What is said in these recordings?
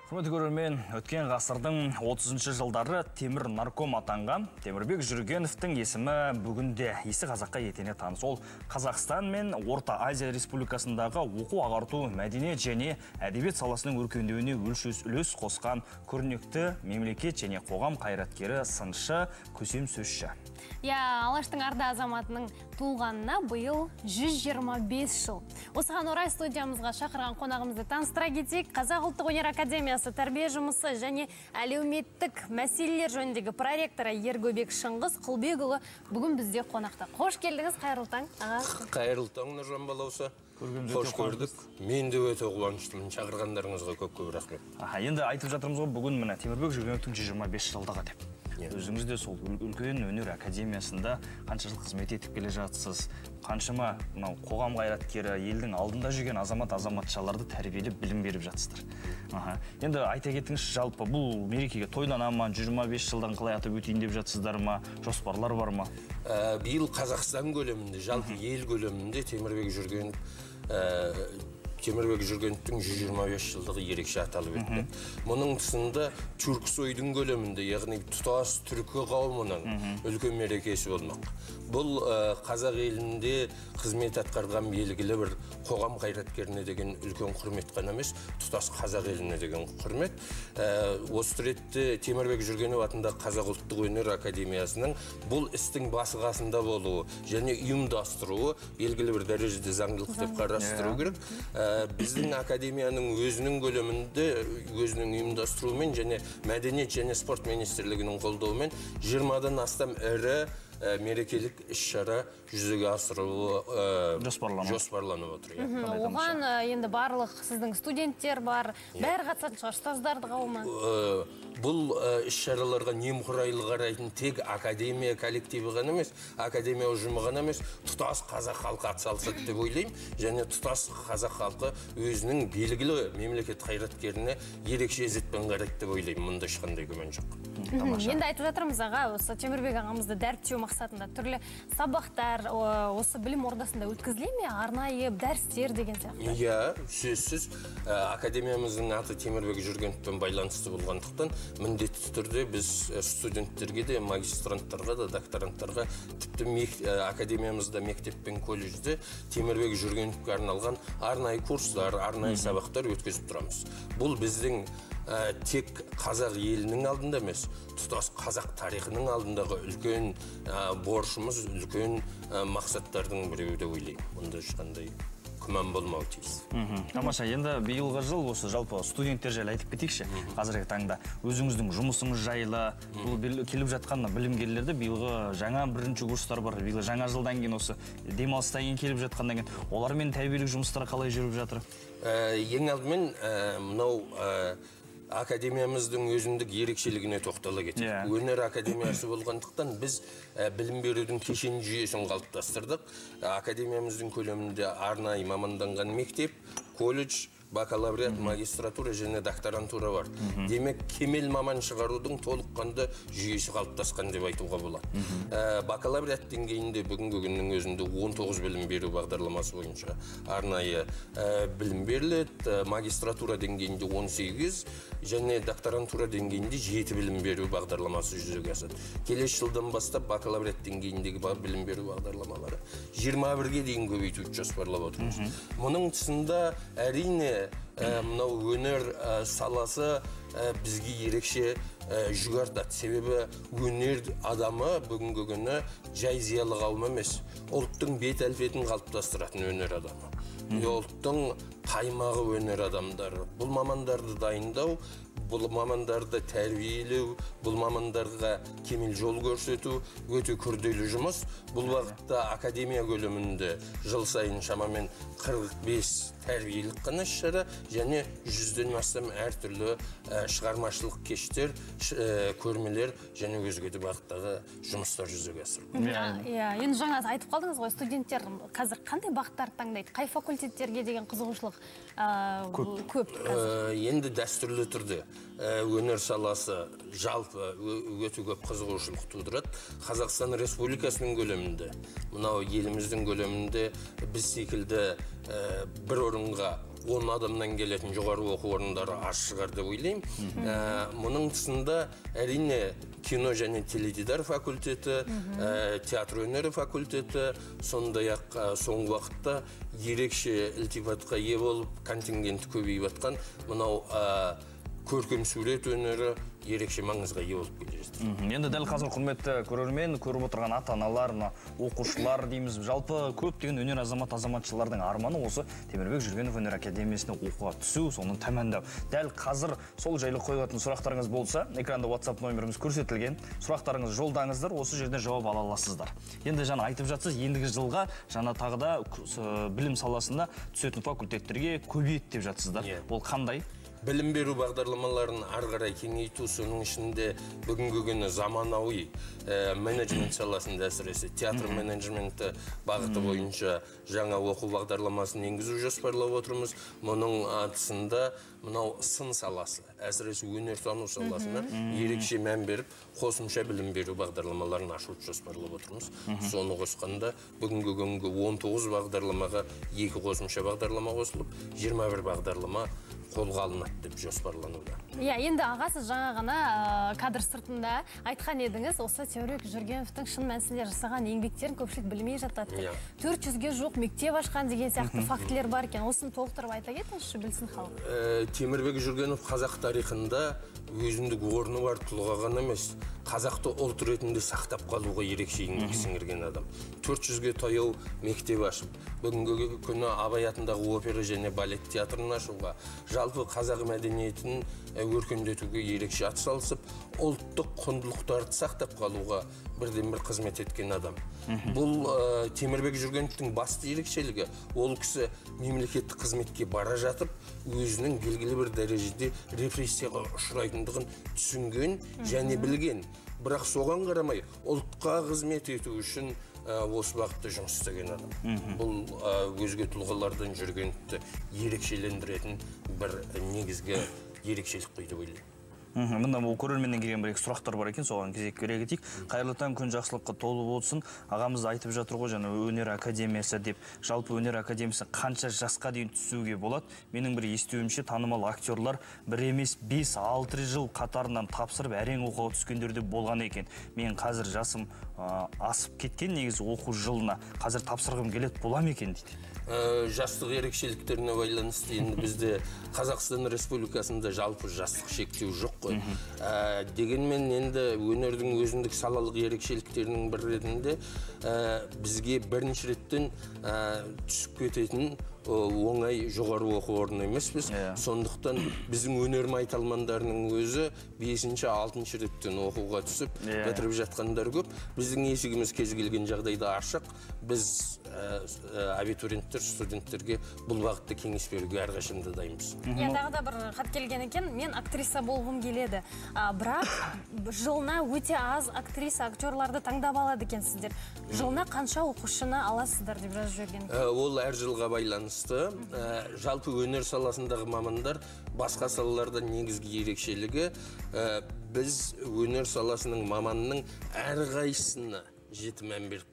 Құрметті көрермен, өткен ғасырдың 30 жылдары темір нарком атанған Темірбек Жүргеновтің есімі бүгінде исі қазаққа етене таныс. Ол Қазақстан мен Орта Азия Республикасындағы оқу ағарту, мәдениет және әдебиет саласының өркендеуіне өлшеусіз үлес қосқан көрнекті мемлекет және қоғам қайраткері, сыншы, көсем сөзші. Иә, Алаштың арда азаматының туғанына биыл 125 жыл. Осыған орай студиямызға шақырған қонағымызды таныстыра кетейік. Қазақ ұлттық өнер академиясы тәрбие жұмысы және әлеуметтік мәселелер жөніндегі проректоры Ергөбек Шыңғыс Құлбекұлы бүгін бізде қонақта. Қош келдіңіз, қайырлы таң, аға. Қайырлы таң, Нұржан Балауса. Қош көрдік. Мен де өте қуаныштымын. Шақырғандарыңызға көп-көп рахмет. Аха, енді айтып жатырмыз ғой, бүгін міне Темірбек Жүргеновтің 125 жылдығы деп. Өзіңіз де сол үлкен өнер академиясында қанша жыл қызмет етіп келе жатсыз, қаншама мынау қоғам қайраткері, елдің алдында жүрген азамат азаматшаларды тәрбиелеп білім беріп жатсыздар. Аха. Енді айта кетіңізші, жалпы бұл мерекеге тойлана ма, 125 жылдан қалай атап өтейін деп жатсыздар ма, жоспарлар бар ма? Биыл Қазақстан көлемінде, жалпы ел көлемінде Темірбек Жүргеновтің 125 жылдығы ерекше аталып өтті. Мұның тұсында Түрксойдың көлемінде, яғни тұтас түркі қауымының үлкен мерекесі болмақ. Бұл қазақ елінде қызмет атқарған белгілі бір қоғам қайраткеріне деген үлкен құрмет қана емес, тұтас қазақ еліне деген құрмет. Осы ретте Темірбек Жүргенов атындағы Қазақ ұлттық өнер академиясының бұл істің басы қасында болуы және ұйымдастыруы белгілі бір дәрежеде заңдылық деп қарастыру керек. Біздің академияның өзінің көлемінде, өзінің ұйымдастыруымен және Мәдениет және спорт министрлігінің қолдауымен 20-дан астам ірі мерекелік іс-шара жүзеге асырылуы жоспарланып отыр. Оған енді барлық сіздің студенттер бар, бәрі қатысатын шығар, ұстаздарды қауымы. Бұл іс-шараларға немқұрайлы қарайтын тек академия коллективі ғана емес, академия ұжымы ғана емес, тұтас қазақ халқы атсалысады деп ойлаймын. Және тұтас қазақ халқы өзінің белгілі мемлекет қайраткеріне ерекше ізетпен қарайды деп ойлаймын. Мұнда ешқандай күмән жоқ. Енді айтып жатырмыз, аға, осы Темірбек ағамызды дәріптеу мақсатында түрлі сабақтар осы білім ордасында өткізіле ме, арнайы дәрістер деген сияқты? Иә, сөзсіз. Академиямыздың аты Темірбек Жүргеновпен байланысты болғандықтан міндетті түрде біз студенттерге де, магистранттарға да, докторанттарға, тіпті академиямызда мектеп пен колледжде Темірбек Жүргеновке арналған арнайы курстар, арнайы сабақтар өткізіп тұрамыз. Бұл біздің тек қазақ елінің алдында емес, тұтас қазақ тарихының алдындағы үлкен борышымыз, үлкен мақсаттардың біреуі деп ойлаймын. Мұнда ешқандай күмән болмауы тиіс. Тамаша, енді биылғы жыл осы жалпы студенттер жайлы айтып кетейікші. Қазіргі таңда өзіңіздің жұмысыңыз жайлы, бұл келіп жатқан білімгерлерді биылғы жаңа бірінші курстар бар, биыл жаңа жылдан кейін осы демалыстан кейін келіп жатқаннан кейін олармен тәрбиелік жұмыстар қалай жүріп жатыр? Ең алдымен мынау академиямыздың өзіндік ерекшелігіне тоқтала кетейік. Өнер академиясы болғандықтан біз білім берудің кешенді жүйесін қалыптастырдық. Академиямыздың көлемінде арнайы маманданған мектеп, колледж, бакалавриат, магистратура және докторантура бар. Демек, кемел маман шығарудың толыққанды жүйесі қалыптасқан деп айтуға болады. Бакалавриат деңгейінде бүгінгі күннің өзінде 19 білім беру бағдарламасы бойынша арнайы білім беріледі. Магистратура деңгейінде 18 және докторантура деңгейінде 7 білім беру бағдарламасы жүзеге асады. Келесі жылдан бастап бакалавриат деңгейіндегі білім беру бағдарламалары 21-ге дейін көбейтуді жоспарлап отырмыз. Мұның тұсында әрине мынау өнер саласы бізге ерекше жүк артады. Себебі өнер адамы бүгінгі күні жай зиялы қауым емес, ұлттың бет әлпетін қалыптастыратын өнер адамы. Ұлттың қаймағы өнер адамдары. Бұл мамандарды дайындау, бұл мамандарды тәрбиелеу, бұл мамандарға кемел жол көрсету өте күрделі жұмыс. Бұл бағытта академия көлемінде жыл сайын шамамен 45 тәрбиелік қана іс-шара және 100-ден астам әртүрлі шығармашылық кештер, көрмелер және өзге де бағыттағы жұмыстар жүзеге асырылады. Иә, енді жаңа айтып қалдыңыз ғой, студенттер қазір қандай бағыттарды таңдайды? Қай факультеттерге деген қызығушылық көп қазір? Енді дәстүрлі түрде өнер саласы жалпы өте көп қызығушылық тудырады. Қазақстан Республикасының көлемінде, мынау еліміздің көлемінде біз секілді бір орынға 10 адамнан келетін жоғары оқу орындары аз шығар деп ойлаймын. Мұның тұсында әрине кино және теледидар факультеті, театр өнері факультеті, сондай-ақ соңғы уақытта ерекше ілтипатқа ие болып, контингенті көбейіп жатқан мынау көркем сурет өнері ерекше маңызға ие болып келе жатыр. Енді дәл қазір құрметті көрермен, көріп отырған ата-аналар, оқушылар дейміз, жалпы көптеген өнер азамат-азаматшалардың арманы осы Темірбек Жүргенов өнер академиясына оқуға түсу, соны тәмамдау. Дәл қазір сол жайлы қойылатын сұрақтарыңыз болса, экранда WhatsApp нөміріміз көрсетілген. Сұрақтарыңыз жолдаңыздар, осы жерден жауап ала аласыздар. Енді жаңа айтып жатсыз, ендігі жылға жаңа тағы да білім саласында түсетін факультеттерге көбейеді деп жатсыздар. Ол қандай? Білім беру бағдарламаларын ары қарай кеңейту, соның ішінде бүгінгі күні заманауи менеджмент саласында, әсіресе театр менеджменті бағыты бойынша жаңа оқу бағдарламасын енгізу жоспарлап отырмыз. Мұның артысында мынау сын саласы, әсіресе өнертану саласына ерекше мән беріп, қосымша білім беру бағдарламаларын ашуды жоспарлап отырмыз. Соны қосқанда бүгінгі күнгі 19 бағдарламаға 2 қосымша бағдарлама қосылып, 21 бағдарлама қолға алынады деп жоспарлануда. Иә, енді аға, сіз жаңа ғана кадр сыртында айтқан едіңіз, осы Темірбек Жүргеновтың шын мәнісінде жасаған еңбектерін көпшілік білмей жатады. 400-ге жуық мектеп ашқан деген сияқты фактілер бар екен. Осыны толықтырып айта кетіңізші, білсін халық. Темірбек Жүргенов қазақ тарихында өзіндік орны бар тұлға ғана емес, қазақты ұлт ретінде сақтап қалуға ерекше еңбек сіңірген адам. 400-ге таяу мектеп ашып, бүгінгі күні Абай атындағы опера және балет театрын ашуға, жалпы қазақ мәдениетін өркендетуге ерекше атсалысып, ұлттық құндылықтарды сақтап қалуға бірден-бір қызмет еткен адам. Бұл Темірбек Жүргеновтің басты ерекшелігі, ол кісі мемлекеттік қызметке бара жатып, өзінің белгілі бір дәрежеде репрессияға ұшырайтындығын түсінген және білген. Бірақ соған қарамай ұлтқа қызмет ету үшін осы бағытта жұмыс істеген адам. Бұл өзге тұлғалардан Жүргеновті ерекшелендіретін бір негізгі ерекшелік қой деп ойлаймын. Мында бұл көрерменнен келген бір екі сұрақтар бар екен, соған кезек бере кетейік. Қайырлы таң, күн жақсылыққа толы болсын. Ағамыз айтып жатыр ғой, жаңа өнер академиясы деп. Жалпы өнер академиясы қанша жасқа дейін түсуге болады? Менің бір естуімше, танымал актерлар бір емес 5-6 жыл қатарынан тапсырып әрең оқуға түскендер де болған екен. Мен қазір жасым асып кеткен негізі оқу жылына. Қазір тапсырғым келеді, бола ма екен дейді. Жастық ерекшеліктеріне байланысты енді бізде Қазақстан Республикасында жалпы жастық шектеу жоқ қой. Дегенмен енді өнердің өзіндік салалық ерекшеліктерінің бір ретінде бізге бірінші реттен түсіп кететін оңай жоғары оқу орны емеспіз. Сондықтан біздің өнер майталмандарының өзі 5-6 реттен оқуға түсіп бітіріп жатқандар көп. Біздің есігіміз кез келген жағдайда ашық. Біз абитуриенттер, студенттерге бұл бағытта кеңес беруге әрқашан да дайынбыз. Иә, тағы да бір хат келген екен. Мен актриса болғым келеді. Бірақ жылына өте аз актриса, актерларды таңдап алады екенсіздер. Жылына қанша оқушыны аласыздар деп жазып жіберген. Ол әр жылға байланысты. Жалпы өнер саласындағы мамандар басқа салалардан негізгі ерекшелігі, біз өнер саласының маманының әрқайсысына жеті мән беріп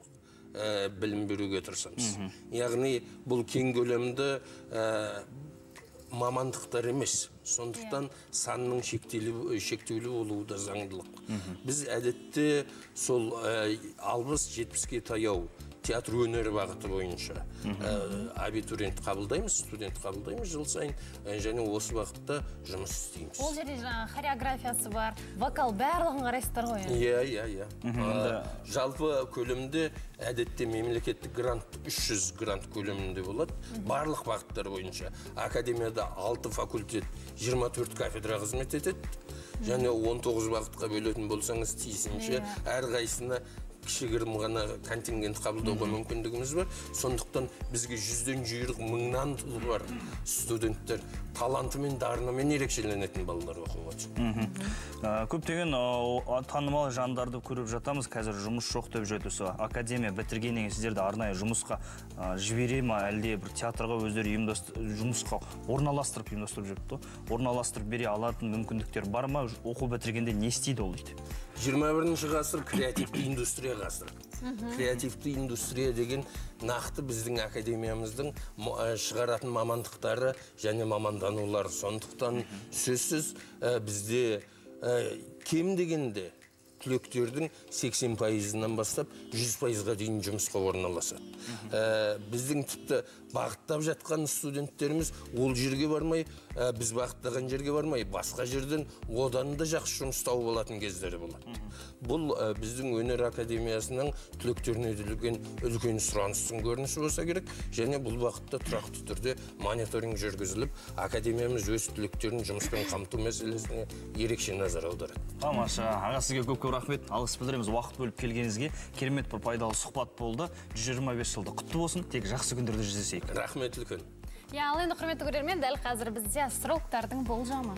білім беруге тырысамыз. Яғни бұл кең көлемді мамандықтар емес. Сондықтан санның шектеулі болуы да заңдылық. Біз әдетте сол 60-70-ке таяу театр өнері бағыты бойынша абитуриент қабылдаймыз, студент қабылдаймыз жыл сайын, және осы бағытта жұмыс істейміз. Ол жерде жаңа хореографиясы бар, вокал, барлығын қарайсыздар ғой енді? Иә, иә, иә. Жалпы көлемде әдетте мемлекеттік грант 300 грант көлемінде болады. Барлық бағыттар бойынша. Академияда 6 факультет, 24 кафедра қызмет етеді. Және 19 бағытқа бөлетін болсаңыз, тиісінше әрқайсысына кішігірім ғана контингент қабылдауға мүмкіндігіміз бар. Сондықтан бізге 100-ден жүйрік, 1000-нан бар студенттер, талантымен, дарынымен ерекшеленетін балалар оқуға түседі. Көптеген танымал жандарды көріп жатамыз, қазір жұмыс жоқ деп жүреді. Академия бітіргеннен кейін сіздерді арнайы жұмысқа жібере ма, әлде бір театрға өздері жұмысқа орналастырып ұйымдастырып жүріпті. Орналастырып бере алатын мүмкіндіктер бар ма? Оқу бітіргенде не істейді ол дейді? 21 ғасыр креативті индустрия ғасыры. Креативті индустрия деген нақты біздің академиямыздың шығаратын мамандықтары және маманданулары. Сондықтан сөзсіз бізде кем дегенде түлектердің 80%-ынан бастап 100%-ға дейін жұмысқа орналасады. Біздің тіпті бағыттап жатқан студенттеріміз ол жерге бармай, біз бағыттаған жерге бармай, басқа жерден одан да жақсы жұмыс тауып алатын кездері болады. Бұл біздің өнер академиясының түлектеріне етілген үлкен сұраныстың көрінісі болса керек, және бұл бағытта тұрақты түрде мониторинг жүргізіліп, академиямыз өз түлектерін жұмыспен қамту мәселесіне ерекше назар аударады. Тамаша, аға, сізге көп көп рахмет, алғыс білдіреміз уақыт бөліп келгеніңізге. Керемет бір пайдалы сұхбат болды. 125 жылды құтты болсын, тек жақсы күндерде жүздесейік. Рахмет үлкен. Иә, ал енді, құрметті көрермен, дәл қазір бізде астрологтардың болжамы.